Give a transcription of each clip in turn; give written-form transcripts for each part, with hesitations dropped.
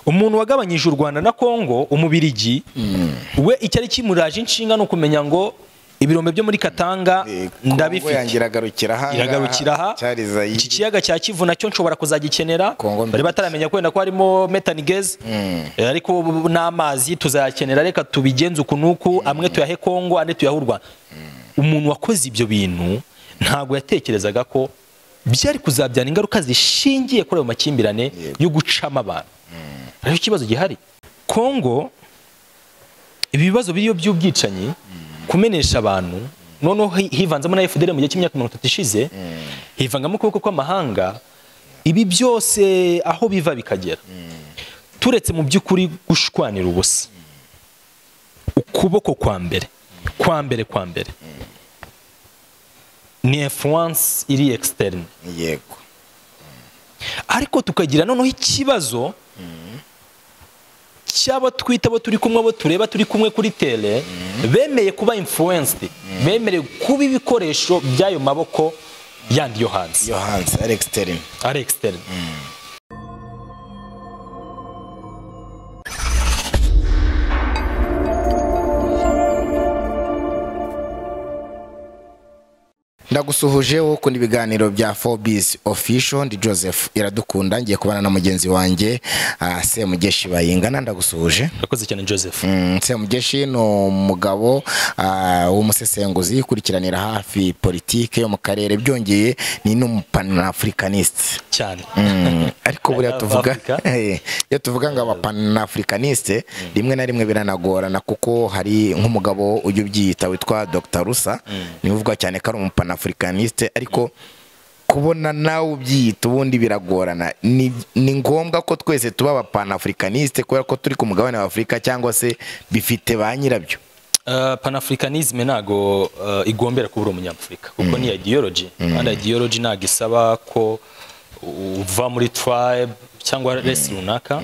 Umuntu wagabanyije u Rwanda na Kongo, umubirigi, we icyari kimuraje inshinga no kumenya ngo ibirombe byo muri Katanga ndabifite, iragarukira aha, iki kiyaga cya Kivu nacyo nshobora kuzagikenera. Bari bataramenya kwenda ko harimo methane gas, ariko n'amazi tuzayakenera, reka tubigenze uku nuku, amwe tuyahe Kongo andi tuyahe u Rwanda. Umuntu wakoze ibyo bintu ntago yatekerezaga ko byari kuzabyana ingaruka zishingiye kuri ayo makimbirane yo gucama abantu. Ariko ikibazo gihari Kongo, ibibazo biriyo by'ubwicanyi, kumenesha abantu, noneho hivanzemo na FDL mu gihe cy'imyaka 30 ishize, hivangamo ukuboko kw'amahanga, ibi byose aho biva bikagera. Turetse mu by'ukuri gushwanira ubusa, ukuboko kwa mbere ni influence iri externe. Yego. Ariko tukagira noneho ikibazo cyabo twita bo turi kumwe, bo tureba turi kumwe kuri tele, bemeye kuba influenced, bemereye kuba ibikoresho by'ayo maboko yandi yo hanze. Yo hanze ari externe. Ari externe. Ndagusuhuje wowe ukunda ibiganiro bya 4Biz Official, ndi Joseph Iradukunda, ngiye kubana na mugenzi wanjye Semugeshi Bayingana. Ndagusuhuje. Urakoze cyane Joseph. Semugeshi ni umugabo w'umusesenguzi ukurikiranira hafi politike yo mu karere, byongeye ni n'umupanafricaniste cyane. Ariko buriya tuvuga iyo tuvuga ngo abapanafricaniste rimwe na rimwe biranagorana, kuko hari nk'umugabo ujya ubyiyita witwa Dr. Rusa, niwe uvuga cyane ko ari umupanafricaniste, ariko kubona nawe ubyiyita ubundi biragorana. Ni ngombwa ko twese tuba abapanafricaniste kubera ko turi ku mugabane wa Afurika, cyangwa se bifite ba nyirabyo? Panafricanisme ntago igombera kuba umunyafurika, kuko ni ideology, kandi ideology ntago isaba ko uva muri tribe cyangwa race runaka.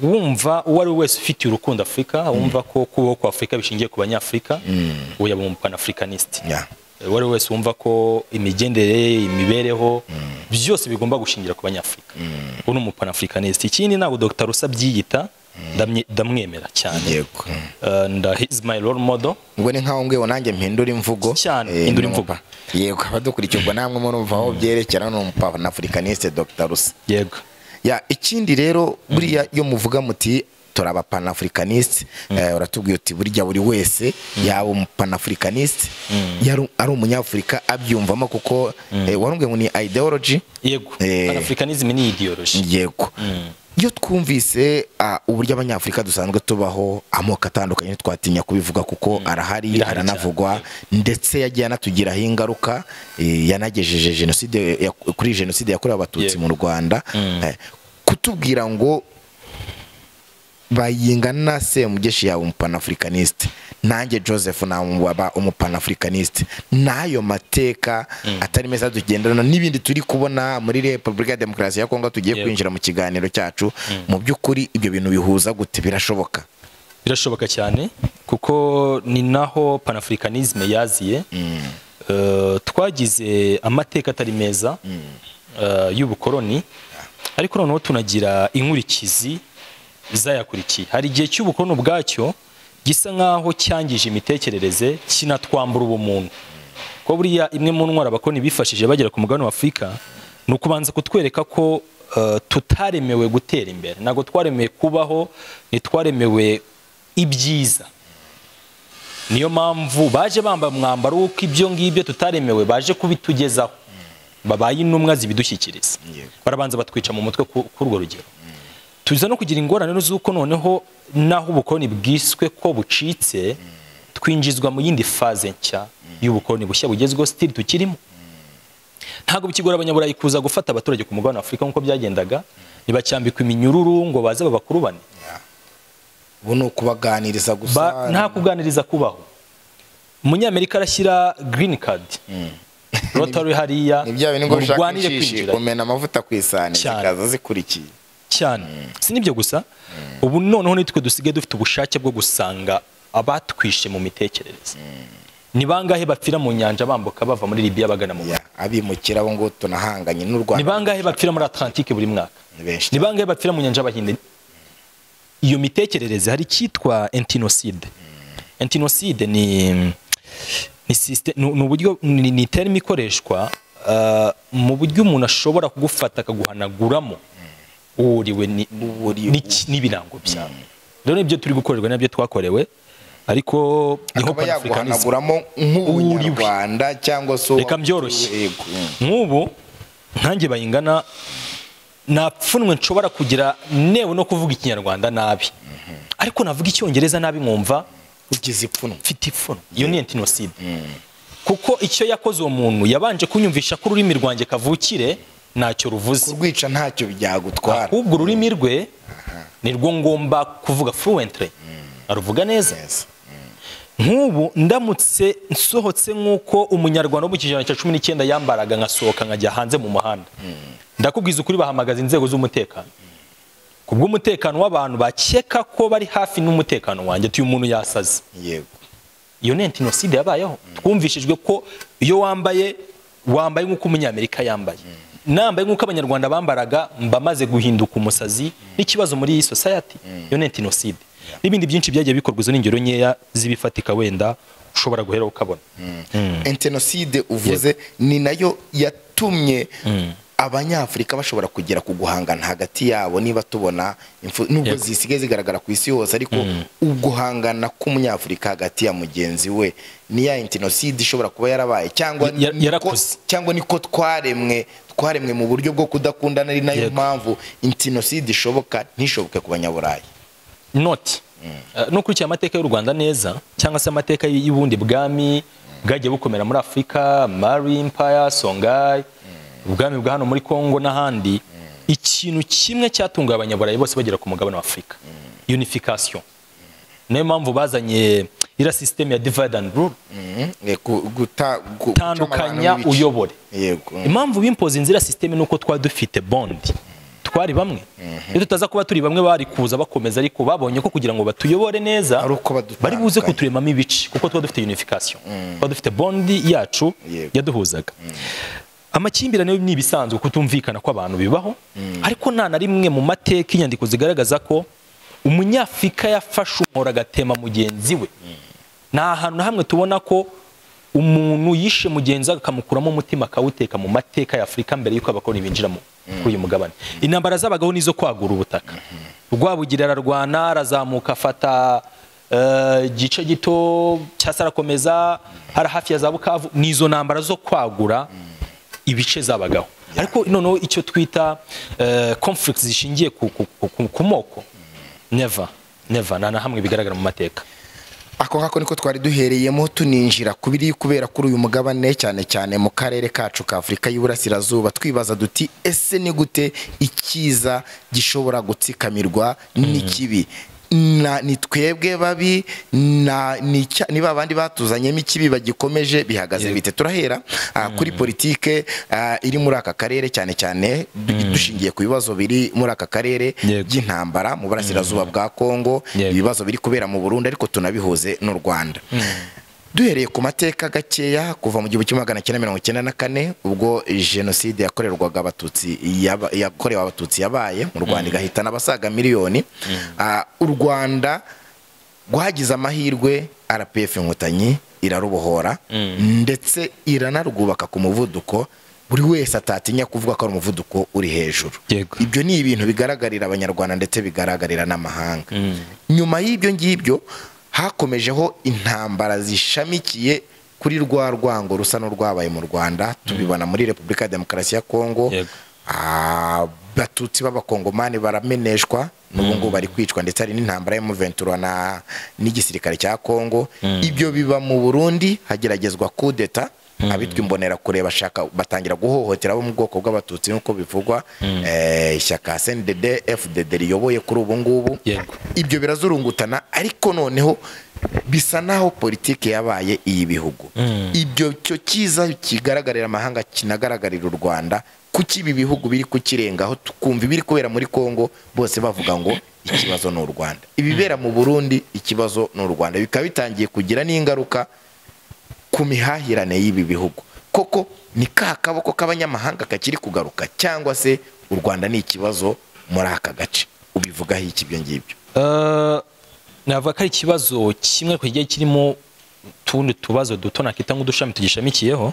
Wumva uwo ari wese ufite urukundo Afurika, wumva ko kubaho kwa Afurika bishingiye ku banyafurika, uwo yaba umupanafricaniste. Uwo ari wese wumva ko imigendere, imibereho byose bigomba gushingira ku banyafurika, uwo ni umupanafricaniste. Ikindi ntabwo Dr. Rusa byiyita, ndamwemera cyane. Yego. He's my role model. Ubwo ni nkaho mbwiwe nanjye mpindura imvugo cyane, hindura imvugo. Yego, abadukurikiye ubwo namwe murumva aho byerekera, ni umupanafricaniste Dr. Rusa. Yego. Ya, ikindi rero buriya yo muvuga muti turaba panafricaniste, uratubwiye uti burya buri wese yaba umupanafricaniste, ari umunyafurika abyumvamo, kuko warumbwiye ngo ni ideology. Yego, panafricanism ni ideology. Yego. Iyo twumvise uburyo abanyafurika dusanzwe tubaho, amoko atandukanye twatinya kubivuga kuko arahari, aranavugwa, ndetse yagiye anatugiraho ingaruka, yanagejeje jenoside kuri jenoside yakorewe abatutsi mu Rwanda. Kutubwira ngo Bayingana Semugeshi yawe umupanafricaniste, nanjye Joseph namubaba umupanafricaniste, nayo mateka atari meza tugendana n'ibindi turi kubona muri Republika ya Demokarasi ya Kongo tugiye kwinjira mu kiganiro cyacu, mu by'ukuri ibyo bintu bihuza gute? Birashoboka? Birashoboka cyane, kuko ni naho panafricanisme yaziye. Twagize amateka atari meza y'ubukoloni, ariko noneho tunagira inkurikizi zayakurikiye. Hari igihe cy'ubukoloni ubwacyo gisa nkaho cyangije imitekerereze, kinatwambura ubumuntu. Ko buriya imwe mu ntwara abakoloni bifashije bagera ku mugabane wa Afurika ni ukubanza kutwereka ko tutaremewe gutera imbere, ntabwo twaremewe kubaho, ntitwaremewe ibyiza. Niyo mpamvu baje bambaye umwambaro w'uko ibyo ngibyo tutaremewe baje kubitugezaho, babaye intumwa zibidushyikiriza, barabanza batwica mu mutwe kuri urwo rugero. Tuza no kugira ingorane z'uko noneho naho ubukoloni bwiswe ko bucitse, twinjizwa mu yindi faze nshya y'ubukoloni bushya bugezweho still tukirimo. Ntabwo bikigora abanyaburayi kuza gufata abaturage ku mugabane wa Afurika nk'uko byagendaga, ntibacyambikwa iminyururu ngo baze babakurubane. Ubu ni ukubaganiriza gusa, nta kuganiriza kubaho. Umunyamerika arashyira green card Rotary hariya, ni bya bintu ngo ushaka kumena amavuta ku isahani zikaza zikurikiye cyane. Si nibyo gusa, ubu noneho nitwe dusigaye dufite ubushake bwo gusanga abatwishe mu mitekerereze. Ni bangahe bapfira mu nyanja bambuka bava muri Libya bagana mu Rwanda? Abimukira bo ngo tunahanganye n'u Rwanda. Ni bangahe bapfira muri Atlantique buri mwaka? Ni bangahe bapfira mu nyanja y'Abahinde? Iyo mitekerereze hari icyitwa entinocide. Entinocide ni system, ni uburyo, ni term ikoreshwa mu buryo umuntu ashobora kugufata akaguhanaguramo uriwe n'ibirango byawe. Rero nibyo turi gukorerwa, nabyo twakorewe, ariko niho yaguhanaguramo nk'Umunyarwanda cyangwa so. Reka mbyoroshye, nk'ubu nkanjye Bayingana napfunwe nshobora kugira newe no kuvuga Ikinyarwanda nabi, ariko navuga Icyongereza nabi nkumva ugize ipfunwe, mfite ipfunwe. Iyo ni entinocide, kuko icyo yakoze uwo muntu yabanje kunyumvisha ko ururimi rwanjye kavukire ntacyo ruvuze, kurwica ntacyo byagutwara, ahubwo ururimi rwe nirwo ngomba kuvuga fluently, aruvuga neza. Nk'ubu ndamutse nsohotse nk'uko Umunyarwanda wo mu kinyejana cya 19 yambaraga, nkasohoka nkajya hanze mu muhanda, ndakubwiza ukuri bahamagaza inzego z'umutekano kubw'umutekano w'abantu bakeka ko bari hafi n'umutekano wanjye, uyu muntu yasaze. Yego, iyo ni entinocide yabayeho. Twumvishijwe ko iyo wambaye nk'uko Umunyamerika yambaye, nambaye nk'uko Abanyarwanda bambaraga, mba maze guhinduka umusazi n'ikibazo muri iyi society. Iyo ni entinocide. N'ibindi byinshi byagiye bikorwa, izo ni ingero nkeya z'ibifatika wenda ushobora guhera ukabona. Entinocide uvuze ni nayo yatumye Abanyafurika bashobora kugera ku guhangana hagati yabo, niba tubona nubwo zisigaye zigaragara ku isi hose, ariko uguhangana k'Umunyafurika hagati ya mugenzi we ni ya entinocide ishobora kuba yarabaye, cyangwa cyangwa niko twaremwe mu buryo bwo kudakundana, ari nayo mpamvu entinocide ishoboka ntishoboke ku Banyaburayi. Not nukurikiye amateka y'u Rwanda neza, cyangwa se amateka y'ubundi bwami bwagiye bukomera muri Afurika, Mali Empire, Songhai, ubwami bwa hano muri Kongo n'ahandi, ikintu kimwe cyatunguye Abanyaburayi bose bagera ku mugabane wa Afurika, unification. Niyo mpamvu bazanye ira system ya divide and rule, gutandukanya uyobore. Impamvu bimpoze inzira system nuko twa dufite bond, twari bamwe. Iyo tutaza kuba turi bamwe bari kuza bakomeza, ariko babonye ko kugira ngo batuyobore neza bari buze kuturemamo ibice, kuko twa dufite unification, twa dufite bond yacu yaduhuzaga. Amakimbirane ni ibisanzwe, kutumvikana kw'abantu bibaho, ariko nta na rimwe mu mateka inyandiko zigaragaza ko Umunyafrika yafashe umuhoro agatema mugenzi we. Nta hantu na hamwe tubona ko umuntu yishe mugenzi we akamukuramo umutima akawuteka mu mateka ya Afurika mbere y'uko abakoloni binjira kuri uyu mugabane. Intambara zabagaho nizo kwagura ubutaka. Rwabugira ararwana, arazamuka afata igice gito cyasa, arakomeza hari hafi ya za Bukavu. Nizo ntambara zo kwagura ibice zabagaho. Ariko noneho icyo twita conflicts zishingiye ku moko, never never, nta na hamwe bigaragara mu mateka. Ako ngako niko twari duhereyemo tuninjira kubiri kubera kuri uyu mugabane, cyane cyane mu karere kacu ka Afurika y'Iburasirazuba, twibaza duti ese ni gute ikiza gishobora gutsikamirwa n'ikibi? Ni twebwe babi, ni babandi batuzanyemo ikibi bagikomeje, bihagaze bite? Turahera kuri politike iri muri aka karere, cyane cyane dushingiye ku bibazo biri muri aka karere by'intambara mu burasirazuba bwa Kongo, ibibazo biri kubera mu Burundi, ariko tunabihuze n'u Rwanda. Duhereye ku mateka gakeya kuva mu 1994 ubwo jenoside yakorerwaga Abatutsi yakorewe Abatutsi yabaye mu Rwanda igahitana abasaga miliyoni, u Rwanda rwagize amahirwe, RPF Inkotanyi irarubohora ndetse iranarwubaka ku muvuduko buri wese atatinya kuvuga ko ari umuvuduko uri hejuru. Ibyo ni ibintu bigaragarira Abanyarwanda ndetse bigaragarira n'amahanga. Nyuma y'ibyo ngibyo hakomejeho intambara zishamikiye kuri rwa rwango rusa n'urwabaye mu Rwanda, tubibona muri Repubulika ya Demokarasi ya Kongo, Abatutsi b'Abakongomani barameneshwa n'ubu ngubu bari kwicwa, ndetse hari n'intambara ya M23 na n'igisirikare cya Kongo. Ibyo biba mu Burundi, hageragezwa coup d'etat, abitwa imbonera kure bashaka batangira guhohotera abo mu bwoko bw'Abatutsi nkuko bivugwa, ishyaka CNDD FDD riyoboye kuri ubu ngubu. Ibyo birazurungutana, ariko noneho bisa naho politike yabaye iyi bihugu. Ibyo cyo kiza kigaragarira amahanga kinagaragarira u Rwanda, kuki ibi bihugu biri kukirengaho tukumva ibiri kubera muri Kongo bose bavuga ngo ikibazo ni u Rwanda, ibibera mu Burundi ikibazo ni u Rwanda, bikaba bitangiye kugira n'ingaruka ku mihahirane y'ibi bihugu. Koko ni ka kaboko k'abanyamahanga kakiri kugaruka, cyangwa se U Rwanda ni ikibazo muri aka gace. Ubivugaho iki ibyo ngibyo? Navuga ko ari ikibazo kimwe ariko kigiye kirimo utundi tubazo duto nakita nk'udushami tugishamikiyeho.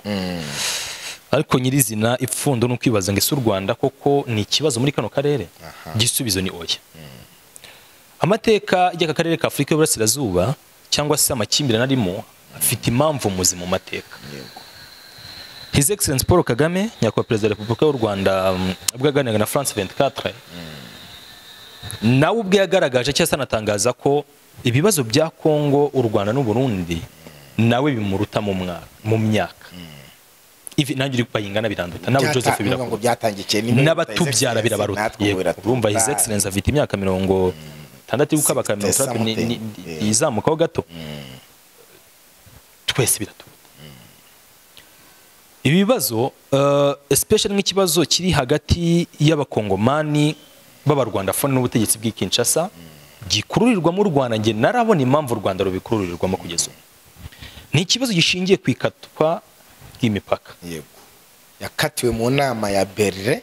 Ariko nyirizina ipfundo ni ukwibaza ngo ese u Rwanda koko ni ikibazo muri kano karere? Igisubizo ni oya. Amateka y'aka karere ka Afurika y'Uburasirazuba cyangwa se amakimbirane arimo afite impamvu muzi mu mateka. His Excellency Paul Kagame, nyakubahwa Perezida wa Repubulika y'u Rwanda, ubwo yaganiraga na France 24, nawe ubwe yagaragaje cyangwa se anatangaza ko ibibazo bya Kongo, u Rwanda n'u Burundi nawe bimuruta mu myaka. Ivi nanjye uri bayingana biranduta, nawe Joseph biravuga ngo byatangiye n'abatubyara birabaruta. Urumva His Excellency afite imyaka 60 gukabaka 60 izamukaho gato. Twese biraturuta. Ibibazo especially nk'ikibazo kiri hagati y'abakongomani b'abarwandafone n'ubutegetsi bw'i Kinshasa gikururirwamo u Rwanda, nge narabona impamvu u Rwanda rubikururirwamo kugeza ubu. Ni ikibazo gishingiye ku ikatwa ry'imipaka. Yego. Yakatiwe mu nama ya Berlin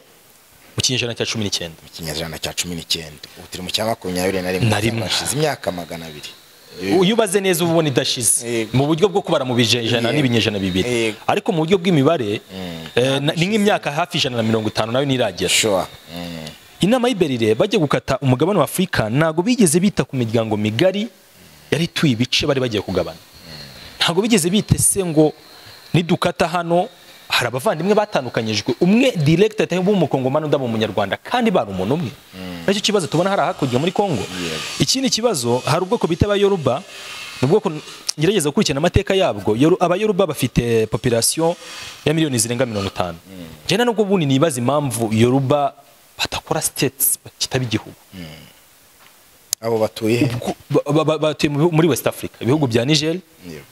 mu kinyejana cya 19. Mu kinyejana cya 19. Ubu turi mu cya 21, hashize imyaka 200. Iyo ubaze neza uba ubona idashize mu buryo bwo kubara mu bijana n'ibinyejana bibiri, ariko mu buryo bw'imibare ni nk'imyaka hafi 150 nayo niragera. Inama y'Iberire bajya gukata umugabane wa Afurika ntago bigeze bita ku miryango migari yari ituye ibice bari bagiye kugabana. Ntago bigeze bitese ngo nidukata hano hari abavandimwe batandukanyijwe, umwe direct atari umukongomani undi umunyarwanda kandi bari umuntu umwe. Nacyo kibazo tubona hari hakurya muri Kongo. Ikindi kibazo, hari ubwoko bita abayoruba, ubwoko ngerageza gukurikirana amateka yabwo. Abayoruba bafite population ya miliyoni zirenga 50. Njye nubwo bundi nibaza impamvu Yoruba batakora states kitaba igihugu. Abo batuye batuye muri West Africa, ibihugu bya Niger,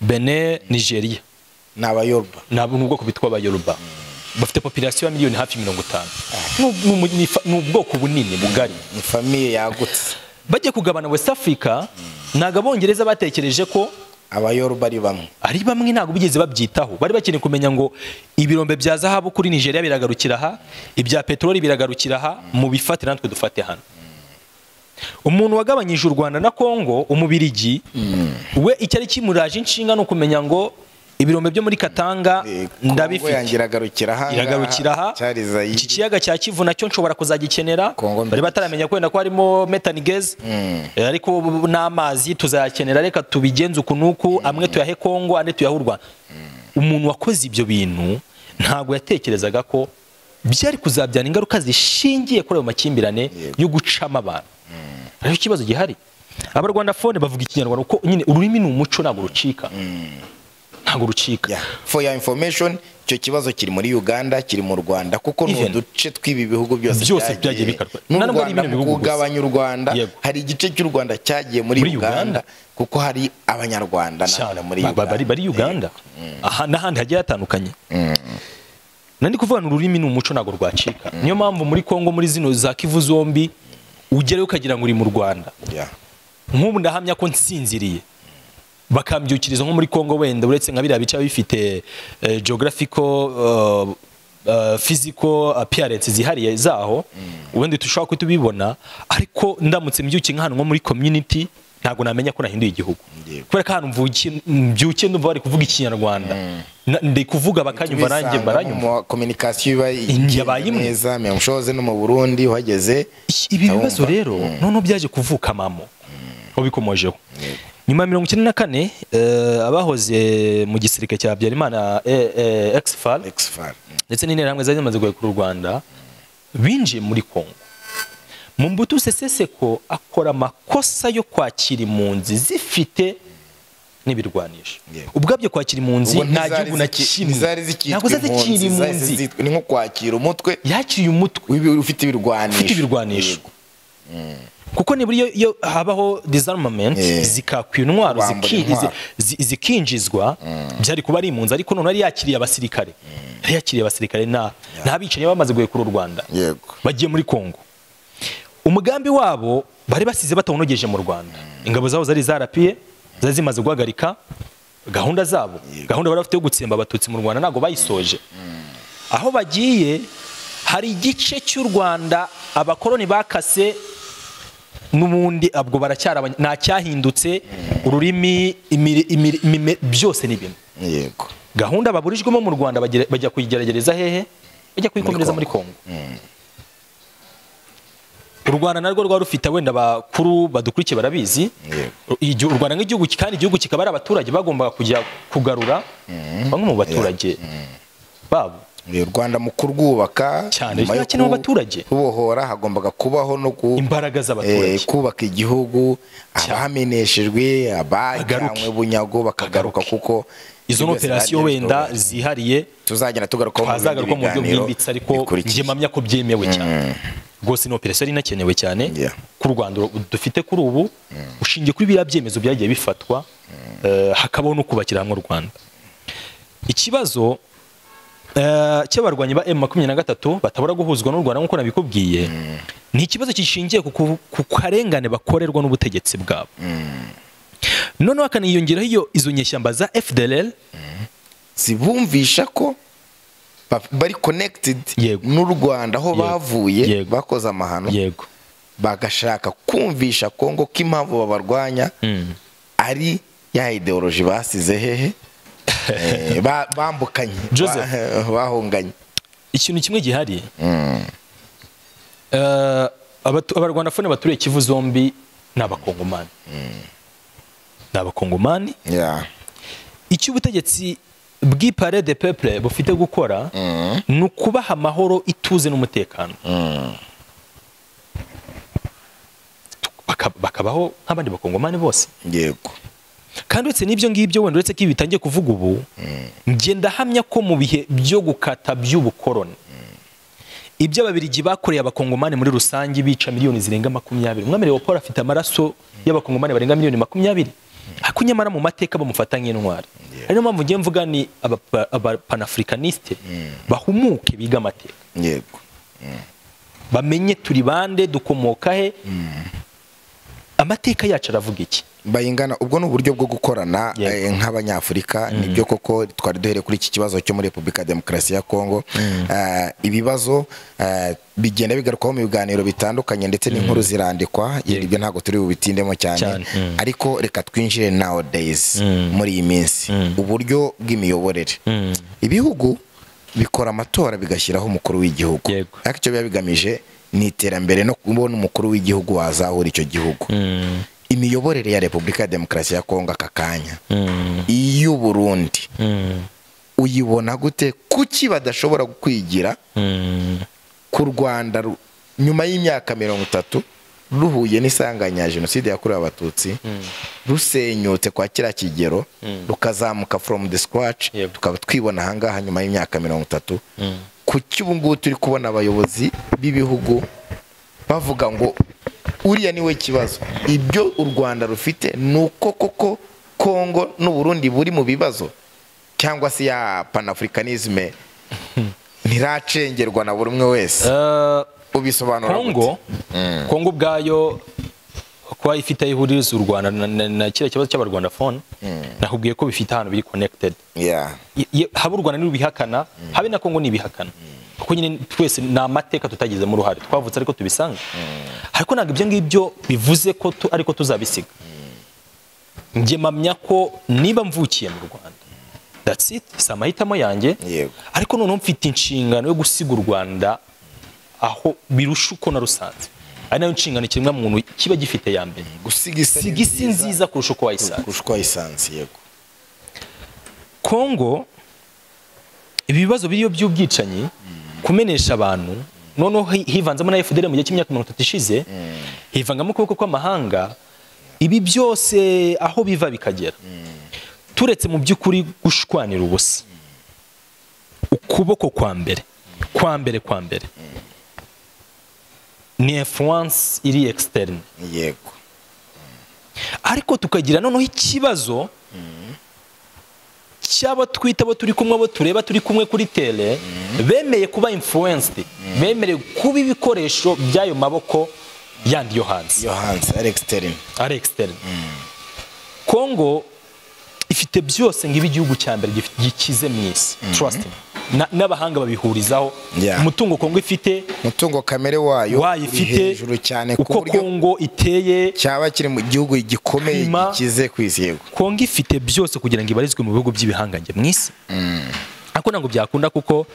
Benin, Nigeria. Ni abayoruba. Ni ubwoko bitwa abayoruba. Bafite population ya miliyoni hafi 50. Ni ubwoko bunini bugari. Ni famille yagutse. Bajya kugabana West Africa, ntago abongereza batekereje ko abayoruba ari bamwe. Ari bamwe, ntago bigeze babyitaho. Bari bakeneye kumenya ngo ibirombe bya zahabu kuri Nigeria biragarukira aha, ibya peteroli biragarukira aha, mu bifate natwe dufate hano. Umuntu wagabanyije u Rwanda na Kongo, umubirigi, we icyari kimuraje inshinga no kumenya ngo ibirombe byo muri Katanga ndabifite, iragarukira aha, iki kiyaga cya Kivu nacyo nshobora kuzagikenera. Bari bataramenya kwenda ko harimo methane gas, ariko n'amazi tuzayakenera, reka tubigenze uku nuku, amwe tuyahe Kongo andi tuyahe u Rwanda. Umuntu wakoze ibyo bintu ntago yatekerezaga ko byari kuzabyana ingaruka zishingiye kuri ayo makimbirane yo gucama abantu. Ariko ikibazo gihari, abarwandafone bavuga ikinyarwanda uko nyine ururimi ni umuco, ntago rucika. Ntago rucika. For your information, icyo kibazo kiri muri Uganda, kiri mu Rwanda, kuko ni uduce tw'ibi bihugu byose byagiye bikarwa. Kugabanya u Rwanda, hari igice cy'u Rwanda cyagiye muri Uganda kuko hari abanyarwanda na muri Uganda. Bari Uganda. Aha n'ahandi hagiye hatandukanye. Nandi kuvuga ururimi ni umuco ntago rwacika. Niyo mpamvu muri Kongo muri zino za Kivu zombi ugerayo ukagira ngo uri mu Rwanda. Nk'ubu ndahamya ko nsinziriye bakambyukiriza nko muri Kongo, wenda uretse nka biriya bice bifite geographical physical appearance zihariye zaho, ubundi tushobora kutubibona, ariko ndamutse mbyukiye nk'ahantu nko muri community ntago namenya ko nahinduye igihugu. Kubera ko ahantu mbyukiye ndumva bari kuvuga ikinyarwanda, ndi kuvuga bakanyumva nanjye baranyumva. Communication iba yabaye neza, mshoze no mu Burundi uhageze. Ibi bibazo rero none byaje kuvuka mamo ubikomojeho. Nyuma ya 1994 abahoze mu gisirikare cya Habyarimana Exfal ndetse n'interahamwe zari zimaze guhekura u Rwanda binjiye muri Kongo. Mobutu Sese Seko akora amakosa yo kwakira impunzi zifite n'ibirwanisho. Ubwabyo kwakira impunzi nta gihugu na kimwe ntabwo zari impunzi, ni nko kwakira umutwe, yakiriye umutwe ufite ibirwanisho. Kuko niburi iyo habaho disarmament zikakwa intwaro zikinjizwa byari kuba ari impunzi, ariko none yari yakiriye abasirikare. Yari yakiriye abasirikare n'abicanyi bamaze guhekura u Rwanda. Bagiye muri Kongo. Umugambi wabo bari basize batawunogeje mu Rwanda. Ingabo zabo zari zarapiye, zari zimaze guhagarika gahunda zabo. Gahunda bari bafite yo gutsemba abatutsi mu Rwanda ntago bayisoje. Aho bagiye Hari igice cy'u Rwanda abakoloni bakase n'ubundi abwo baracyari nta cyahindutse, ururimi, byose ni bimwe. Yego. Gahunda baburijwemo mu Rwanda bajya kuyigeragereza hehe? Bajya kuyikomereza muri Kongo. U Rwanda narwo rwa rufite wenda bakuru badukurikiye barabizi. U Rwanda nk'igihugu, kandi igihugu kikaba ari abaturage bagombaga kujya kugarura bamwe mu baturage babo. U Rwanda mu kurwubaka cyane cyane abaturage kubohora hagombaga kubaho no imbaraga z'abaturage, kubaka igihugu, abahameneshejwe, abajyanywe bunyago bakagaruka, kuko izo operasiyo wenda zihariye tuzagenda tugaruka mu buryo bwimbitse, ariko njye mpamya ko byemewe cyane rwose. Ni operasiyo inakenewe cyane ku Rwanda dufite kuri ubu, ushingiye kuri biriya byemezo byagiye bifatwa, hakabaho no kubakira hamwe u Rwanda. Ikibazo cy'abarwanyi ba M23 batabura guhuzwa n'u Rwanda nk'uko nabikubwiye, ni ikibazo gishingiye ku karengane bakorerwa n'ubutegetsi bwabo. Noneho hakaniyongeraho izo nyeshyamba za FDLR zibumvisha ko bari connected n'u Rwanda aho bavuye bakoze amahano, bagashaka kumvisha Kongo ko impamvu babarwanya ari ya ideology basize hehe, bambukanye, bahunganye. Ikintu kimwe gihari, abarwanafone baturiye Kivu zombi ni abakongomani. Ni abakongomani. Icyo ubutegetsi bw'Ipare de Peuple bufite gukora ni ukubaha amahoro, ituze n'umutekano, bakabaho nk'abandi bakongomani bose. Yego. Kandi uretse n'ibyo ngibyo, wenda uretse ko ibi bitangiye kuvuga ubu, njye ndahamya ko mu bihe byo gukata by'ubukoroni, ibyo ababirigi bakoreye abakongomani muri rusange bica miliyoni zirenga 20. Umwami Leopold afite amaraso y'abakongomani barenga miliyoni 20. Ariko nyamara mu mateka bamufata nk'intwari. Ari niyo mpamvu ngiye mvuga ni abapanafricaniste bahumuke, biga amateka. Yego. Bamenye turi bande, dukomoka he, amateka yacu aravuga iki. Bayingana. Ubwo ni uburyo bwo gukorana nk'abanyafurika. Nibyo koko twari duhere kuri iki kibazo cyo muri Repubulika ya Demokarasi ya Kongo. Ibibazo bigenda bigarukaho mu biganiro bitandukanye ndetse n'inkuru zirandikwa, ibyo ntabwo turi bubitindemo cyane, ariko reka twinjire nowadays muri iyi minsi uburyo bw'imiyoborere. Ibihugu bikora amatora bigashyiraho umukuru w'igihugu, ariko icyo biba bigamije ni iterambere no kubona umukuru w'igihugu wazahura icyo gihugu. Imiyoborere ya Repubulika ya Demokarasi ya Kongo aka kanya, iy'u Burundi uyibona gute? Kuki badashobora kwigira ku Rwanda nyuma y'imyaka 30 ruhuye n'isanganya ya jenoside yakorewe abatutsi, rusenyutse kwa kiriya kigero, rukazamuka from the scratch, tukaba twibona ahangaha nyuma y'imyaka 30? Kuki ubu ngubu turi kubona abayobozi b'ibihugu bavuga ngo uriya niwe kibazo? Ibyo u Rwanda rufite nuko koko Kongo n'u Burundi buri mu bibazo, cyangwa se ya panafricanisme ntiracengerwa na buri umwe wese? Ubisobanura gute? Kongo ubwayo kuba ifite ihurizo u Rwanda na kiriya kibazo cy'abarwanda phone, nakubwiye ko bifite ahantu biri connected. Haba u Rwanda n'ubihakana, habe na Kongo n'ibihakana, kuko nyine twese ni amateka tutagizemo uruhare, twavutse ariko tubisanga. Ariko ntabwo ibyo ngibyo bivuze ko ariko tuzabisiga. Njye mpamya ko niba mvukiye mu Rwanda, that's it, si amahitamo yanjye, ariko noneho mfite inshingano yo gusiga u Rwanda aho birusha uko narusanze. Ari nayo nshingano ikiremwa muntu kiba gifite ya mbere, gusiga isi nziza kurusha uko wayisanze. Yego. Kongo ibibazo biriyo by'ubwicanyi, kumenesha abantu, noneho hivanzemo na FDL mu gihe cy'imyaka 30 ishize, hivangamo ukuboko kw'amahanga, ibi byose aho biva bikagera. Turetse mu by'ukuri gushwanira ubusa, ukuboko kwa mbere ni influence iri externe. Yego. Ariko tukagira noneho ikibazo cy'abo twita abo turi kumwe, abo tureba turi kumwe kuri tele, bemeye kuba influenced, bemereye kuba ibikoresho by'ayo maboko yandi yo hanze. Yo hanze ari externe. Kongo ifite byose ngibi, igihugu cya mbere gikize mu isi. Trust me. N'abahanga babihurizaho. Umutungo Kongo ifite, umutungo kamere wayo wayifite hejuru cyane, uko Kongo iteye cyaba kiri mu gihugu gikomeye gikize ku isi. Yego, Kongo ifite byose kugira ngo ibarizwe mu bihugu by'ibihangange mu isi. Ariko ntabwo byakunda kuko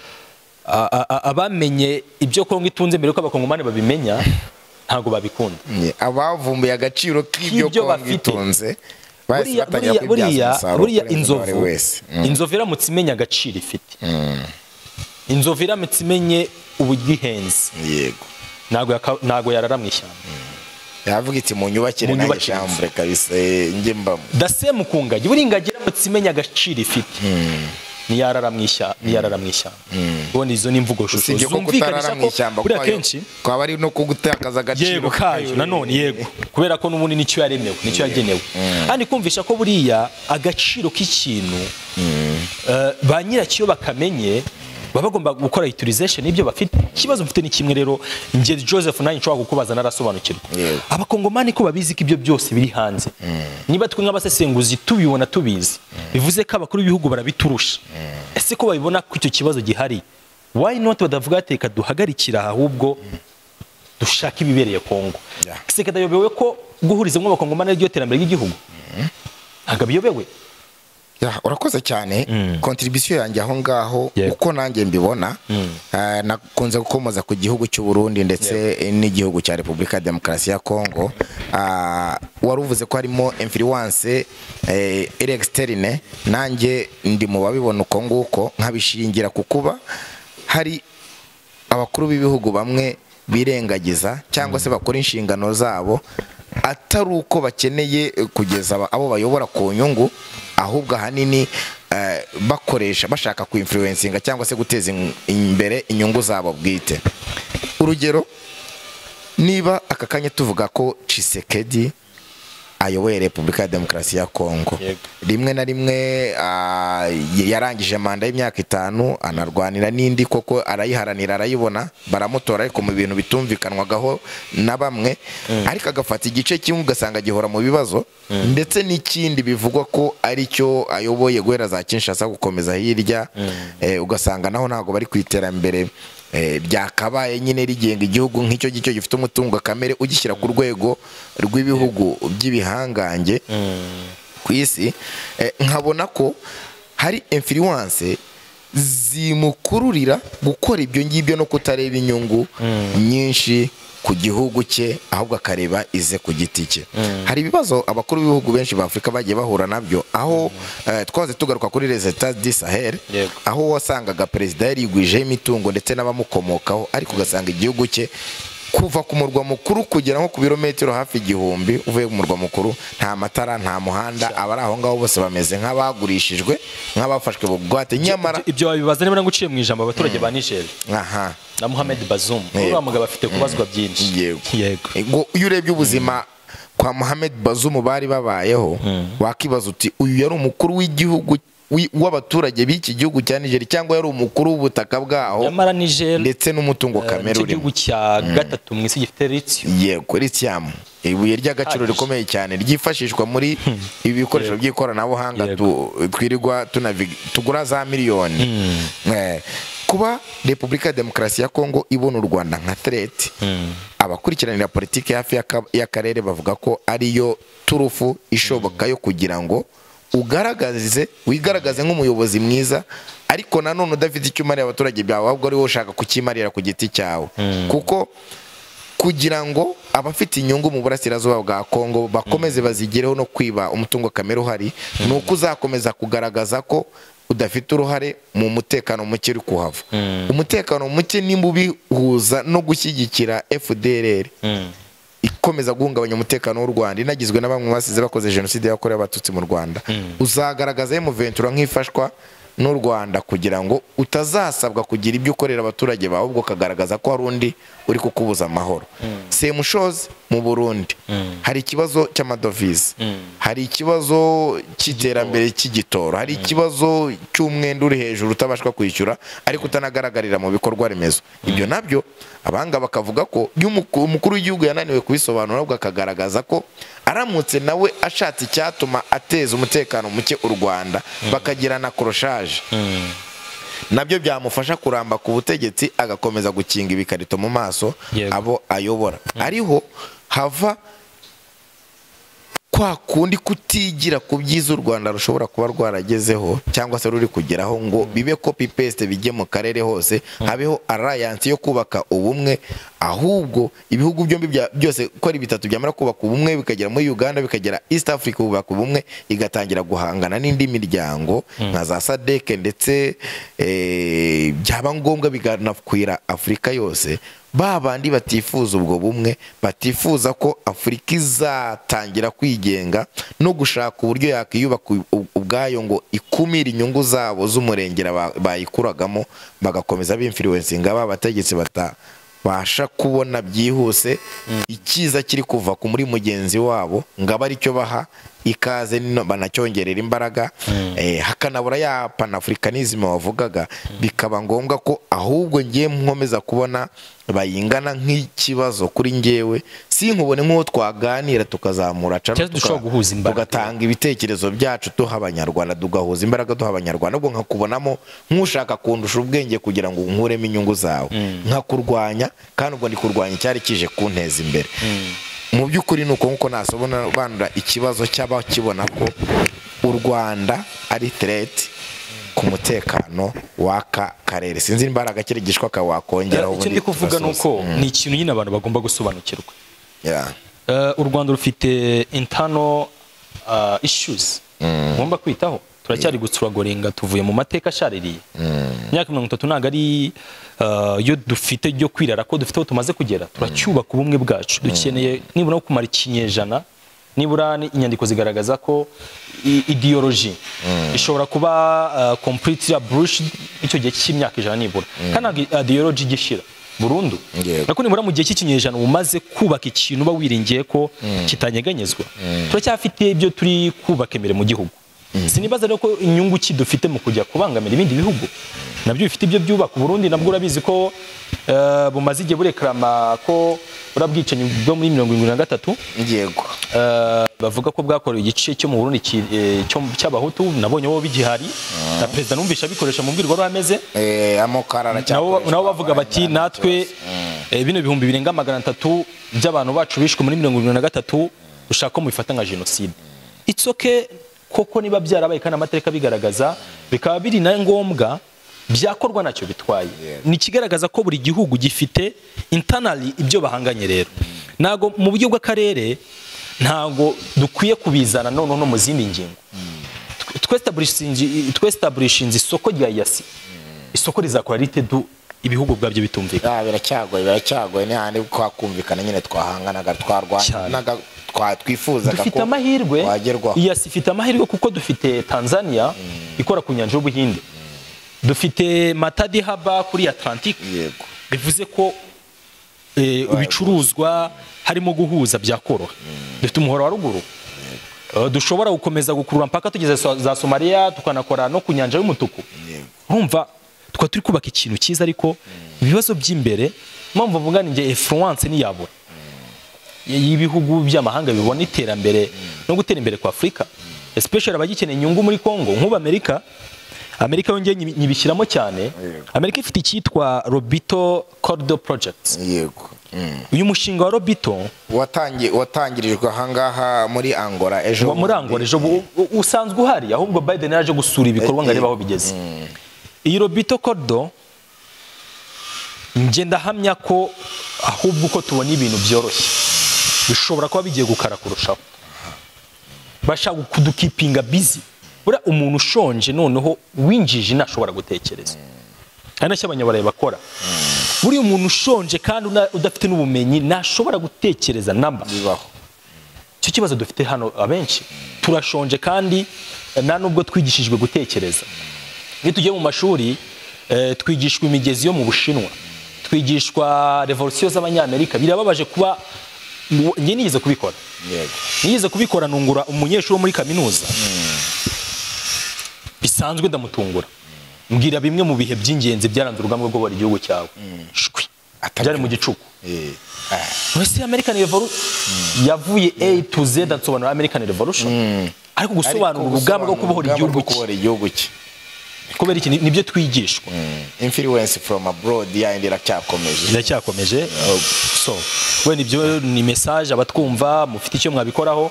abamenye ibyo Kongo itunze mbere yuko abakongomani babimenya ntabwo babikunda. Abavumbuye agaciro k'ibyo Kongo itunze buriya inzovu iramutse imenya agaciro ifite, inzovu iramutse imenye uburyo ihenze, yego, ntabwo yarara mu ishyamba. Yavuga iti munyubakire nanjye shambure kabisa njye mbamo. Dasemu ku ngagi, buriya ingagi iramutse imenya agaciro ifite ntiyarara mu ishyamba, ntiyarara mu ishyamba. Ubundi izo ni imvugo shusho zumvikanisha ko buriya kenshi kwaba ari no kugutakaza agaciro kayo nanone, yego, kubera ko n'ubundi nicyo yaremewe, nicyo yagenewe. Kandi kumvisha ko buriya agaciro k'ikintu ba nyiracyo bakamenye baba bagomba gukora utilization y'ibyo bafite. Ikibazo mfite ni kimwe rero, njye Joseph nanjye nshobora kukubaza narasobanukirwa. Abakongomani ko babizi ko ibyo byose biri hanze, niba twe nk'abasesenguzi tubibona tubizi, bivuze ko abakuru b'ibihugu barabiturusha. Ese ko babibona ko icyo kibazo gihari, why not badavuga ati reka duhagarikira ahubwo dushaka ibibereye Kongo? Ese kadayobewe ko guhuriza mu abakongomani ari ryo terambere ry'igihugu? Ntabwo biyobewe. Urakoze cyane. Contribution yanjye aho ngaho uko nanjye mbibona, nakunze gukomoza ku gihugu cy'u Burundi ndetse n'igihugu cya Repubulika ya Demokarasi ya Kongo. Wari uvuze ko harimo influence externe, nanjye ndi mu babibona uko nguko, nkabishingira ku kuba hari abakuru b'ibihugu bamwe birengagiza cyangwa se bakora inshingano zabo atari uko bakeneye kugeza abo bayobora ku nyungu, ahubwo ahanini bakoresha bashaka ku influencinga cyangwa se guteza imbere inyungu zabo bwite. Urugero, niba aka kanya tuvuga ko Tshisekedi ayoboye Repubulika ya Demokarasi ya Kongo, rimwe na rimwe yarangije manda y'imyaka 5 anarwanira n'indi koko arayiharanira arayibona, baramutora, ariko mu bintu bitumvikanwagaho na bamwe, ariko agafata igice kimwe ugasanga gihora mu bibazo, ndetse n'ikindi bivugwa ko ari cyo ayoboye guhera za Kinshasa gukomeza hirya, ugasanga naho ntago bari ku iterambere byakabaye nyine rigenga igihugu nk'icyo gicyo gifite umutungo kamere ugishyira ku rwego rw'ibihugu by'ibihangange ku isi. Nkabona ko hari influence zimukururira gukora ibyo ngibyo no kutareba inyungu nyinshi ku gihugu cye, ahubwo akareba ize ku giti cye. Hari ibibazo abakuru b'ibihugu benshi ba Afrika bagiye bahura nabyo, aho twaze tugaruka kuri les États du Sahel, aho wasangaga perezida yarigwije imitungo ndetse n'abamukomokaho, ariko ugasanga igihugu cye kuva ku murwa mukuru kugera nko ku birometero hafi 1000 uvuye ku murwa mukuru nta matara, nta muhanda, abari aho ngaho bose bameze nk'abagurishijwe, nk'abafashwe bugwate. Nyamara ibyo babibaza niba nguciye mu ijambo abaturage ba Niger na Mohamed Bazoum, uriya mugabo afite kubazwa byinshi. Yego, ngo iyo urebye ubuzima kwa Mohamed Bazoum bari babayeho, wakibaza uti uyu yari umukuru w'igihugu w'abaturage b'iki gihugu cya Niger cyangwa yari umukuru w'ubutaka bwaho? Nyamara Niger ndetse n'umutungo kamere uri igihugu cya gatatu mu isi gifite lithium. Yego, lithium, ibuye ry'agaciro rikomeye cyane ryifashishwa muri ibi bikoresho by'ikoranabuhanga twirirwa tugura za miliyoni. Kuba Repubulika ya Demokarasi ya Kongo ibona u Rwanda nka threat, abakurikiranira politiki hafi y'akarere bavuga ko ariyo turufu ishoboka yo kugira ngo ugaragaze wigaragaze nk'umuyobozi mwiza, ariko nanone udafite icyo umarira abaturage byawe, ahubwo ari wowe ushaka kukimarira ku giti cyawe. Kuko kugira ngo abafite inyungu mu burasirazuba bwa Kongo bakomeze bazigereho no kwiba umutungo kamere uhari, ni uko uzakomeza kugaragaza ko udafite uruhare mu mutekano muke uri kuhava. Umutekano muke nimba ubihuza no gushyigikira FDLR ikomeza guhungabanya umutekano w'u Rwanda, inagizwe na bamwe basize bakoze jenoside yakorewe abatutsi mu Rwanda, uzagaragaza M23 nk'ifashwa n'u Rwanda kugira ngo utazasabwa kugira ibyo ukorera abaturage bawe, ubwo kagaragaza ko hari undi uri kukubuza amahoro. Semushozi mu Burundi hari ikibazo cy'amadovize, hari ikibazo cy'iterambere cy'igitoro, hari ikibazo cy'umwenda uri hejuru utabashwa kwishyura ariko utanagaragarira mu bikorwa remezo. Ibyo nabyo abanga bakavuga ko umukuru w'igihugu yananiwe kubisobanura, ahubwo akagaragaza ko aramutse nawe ashatse icyatuma ateza umutekano muke u Rwanda bakagirana crochage. Nabyo byamufasha kuramba ku butegetsi, agakomeza gukinga ibikarito mu maso abo ayobora. Ariho hava kwa kundi kutigira ku byiza u Rwanda rushobora kuba rwaragezeho cyangwa se ruri kugeraho, ngo bibe copy paste bijye mu karere hose, habeho alliance yo kubaka ubumwe. Ahubwo ibihugu byombi byose ko ari bitatu byamara kubaka ubumwe, bikagera muri Uganda, bikagera East Africa, kubaka ubumwe, igatangira guhangana n'indi miryango nka za SADC, ndetse byaba ngombwa biganakwira Afurika yose. Ba bandi batifuza ubwo bumwe, batifuza ko Afurika izatangira kwigenga no gushaka uburyo yakiyubaka ubwayo ngo ikumire inyungu zabo z'umurengera bayikuragamo, bagakomeza b'influencinga ba bategetsi batabasha kubona byihuse icyiza kiri kuva ku muri mugenzi wabo, ngo abe aricyo baha ikaze banacyongerera imbaraga. Hakanabura ya panafricanism wavugaga, bikaba ngombwa ko ahubwo ngiye nkomeza kubona bayingana nk'ikibazo kuri ngewe, sinkubone nk'uwo twaganira tukazamura tugatanga ibitekerezo byacu duha abanyarwanda, tugahuza imbaraga duha abanyarwanda. Ubwo nkakubonamo nk'ushaka kundusha ubwenge kugira ngo nkuremo inyungu zawe, nkakurwanya, kandi ubwo ndi kurwanya icyari kije kunteza imbere. Mu by'ukuri nuko nkuko nasobanura ikibazo cy'abakibona ko u Rwanda ari threat ku mutekano w'aka karere. Sinzi imbaraga kirigishwa ka wakongeraho. Icyo ndi kuvuga nuko ni ikintu nyine abantu bagomba gusobanukirwa. U Rwanda rufite internal issues ngomba kwitaho. Turacyari gutsuragorenga, tuvuye mu mateka ashaririye. Imyaka 30 ntago ari yo dufite yo kwirara ko dufite aho tumaze kugera. Turacyubaka ubumwe bwacu, dukeneye nibura no kumara ikinyejana. Nibura inyandiko zigaragaza ko ideology ishobora kuba completely brushed icyo gihe cy'imyaka 100 nibura, kandi ideology gishira burundu. Ariko nibura mu gihe cy'ikinyejana umaze kubaka ikintu uba wiringiye ko kitanyeganyezwa. Turacyafite ibyo turi kubaka imbere mu gihugu. Sinibaza rero ko inyungu ki dufite mu kujya kubangamira ibindi bihugu nabyo bifite ibyo byubaka. Burundi nabwo urabizi ko bumaze igihe burekrama ko urabwicanyi bwo muri 73, yego, bavuga ko bwakorewe igice cyo mu Burundi cy'abahutu, nabonye bo bigihari na president numvisha bikoresha mu mbwirwa ruhameze, amokara aracyakoresha. Nabo bavuga bati natwe bino bihumbi birenga 300 by'abantu bacu bishwe muri 73, ushaka ko mubifata nka genocide. It's okay koko niba byarabaye kandi amateka bigaragaza, bikaba biri na ngombwa byakorwa nacyo bitwaye. Ni kigaragaza ko buri gihugu gifite internally ibyo bahanganye. Rero nago mu buryo bw'akarere ntago dukwiye kubizana none no mu zindi ngingo. Twestablishinze isoko rya yasi, isoko rizakora rite du ibihugu bwabyo bitumvikana. Biracyagoye ni handi kwakumvikana nyine, twahanganaga, twarwanaga, twifuzaga ko dufite amahirwe. Iyasi ifite amahirwe kuko dufite Tanzania ikora ku nyanja y'Ubuhinde, dufite Matadi Haba kuri Atlantic. Yego, bivuze ko ibicuruzwa harimo guhuza byakoroha. Dufite umuhoro wa ruguru dushobora gukomeza gukurura mpaka tugeze za Somalia, tukanakora no ku nyanja y'umutuku. Urumva twa turi kubaka ikintu cyiza, ariko ibibazo by'imbere mpamvu mvuga ni nge influence ni yabura y'ibihugu by'amahanga bibona iterambere no gutera imbere kwa Afrika, especially abagikeneye inyungu muri Congo. Nk'ubu Amerika yongeye nyibishyiramo cyane. Amerika ifite icyitwa Lobito Corridor Project. Yego. Uyu mushinga wa Lobito watangirijwe ahangaha muri Angola ejo. Muri Angola ejo usanzwe uhari, ahubwo Biden yaje gusura ibikorwa ngo arebe aho bigeze. Iyi Lobito Corridor nge ndahamya ko ahubwo uko tubona ibintu byoroshye bishobora kuba bigiye gukara kurushaho. Bashaka kudukipinga busy. Bura umuntu ushonje noneho winjije ntashobora gutekereza. Ari nacyo abanyaburayi bakora. Buri umuntu ushonje kandi udafite n'ubumenyi ntashobora gutekereza namba. Bibaho. Icyo kibazo dufite hano abenshi turashonje kandi nta nubwo twigishijwe gutekereza. Iyo tugiye mu mashuri twigishwa imigezi yo mu Bushinwa, twigishwa revolution z'abanyamerika. Birababaje kuba njye nigeze kubikora. Yego. Nigeze kubikora nungura umunyeshuri wo muri kaminuza. Bisanzwe ndamutungura. Mbwira bimwe mu bihe by'ingenzi byaranze urugamba rwo kubohora igihugu cyawe. Shwi. Byari mu gicuku. Wese American Revolution yavuye A to Z nsobanura American Revolution. Ariko gusobanura urugamba rwo kubohora igihugu cye. Kubera iki? Nibyo twigishwa. Influence from abroad yindi iracyakomeje. Iracyakomeje. So wenda ibyo ni message abatwumva mufite icyo mwabikoraho,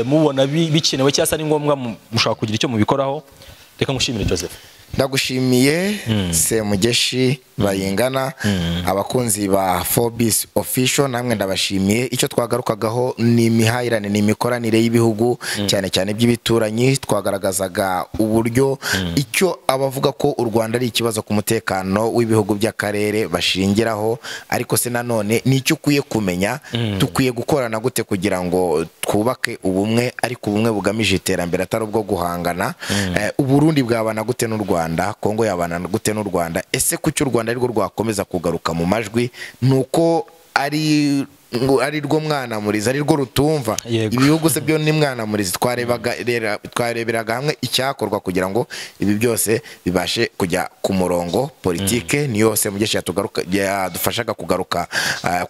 mubona bikenewe cyangwa se ari ngombwa, mushobora kugira icyo mubikoraho. Reka ngushimire, Joseph. Ndagushimiye, Semugeshi Bayingana. Abakunzi ba Forbes Official namwe ndabashimiye. Icyo twagarukagaho ni imihahirane, ni imikoranire y'ibihugu, cyane cyane by'ibituranyi. Twagaragazaga uburyo icyo abavuga ko u Rwanda ari ikibazo ku mutekano w'ibihugu by'akarere bashingiraho, ariko se nanone ni icyo ukwiye kumenya: dukwiye gukorana gute kugira ngo twubake ubumwe, ariko ubumwe bugamije iterambere, atari ubwo guhangana? Uburundi bwabana gute n'u Rwanda? Kongo yabana gute n'u Rwanda? Ese kuki u Rwanda arirwo rwakomeza kugaruka mu majwi, nuko ari ngo ari rwo mwana murizi, ari rwo rutumva? Ibihugu se byo ni mwana murizi? Twareberaga hamwe icyakorwa kugira ngo ibi byose bibashe kujya ku murongo. Politike niyo Semugeshi yadufashaga kugaruka,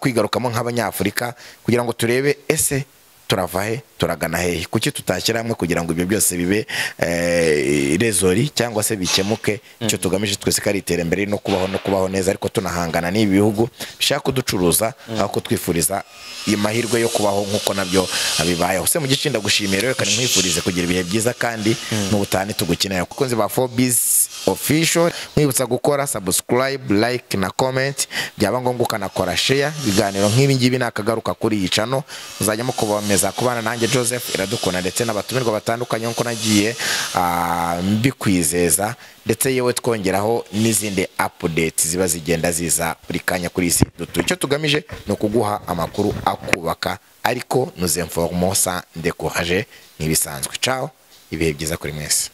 kwigarukamo nk'Abanyafurika, kugira ngo turebe ese turava he, turagana hehe, kuki tutashyira hamwe kugira ngo ibyo byose bibe résolu cyangwa se bikemuke. Icyo tugamije twese ko ari iterambere no kubaho neza, ariko tunahangana n'ibi bihugu bishaka kuducuruza aho kutwifuriza amahirwe yo kubaho nk'uko nabyo bibayeho. Semugeshi, ndagushimiye rero, kandi nkwifurize kugira ibihe byiza, kandi n'ubutani tugukenera. Abakunzi ba Forbes Official, nkwibutsa gukora subscribe, like na comment, byaba ngombwa ukanakora share. Ibiganiro nk'ibi ngibi nakagaruka kuri iyi channel, muzajya mukomeza kubana nanjye Joseph Iradukunda ndetse n'abatumirwa batandukanye nk'uko nagiye mbikwizeza, ndetse yewe twongeraho n'izindi updates ziba zigenda ziza buri kanya kuri isi dutuye. Icyo tugamije ni ukuguha amakuru akubaka, ariko nous informons sans décourager nk'ibisanzwe. Ciao, ibihe byiza kuri mwese.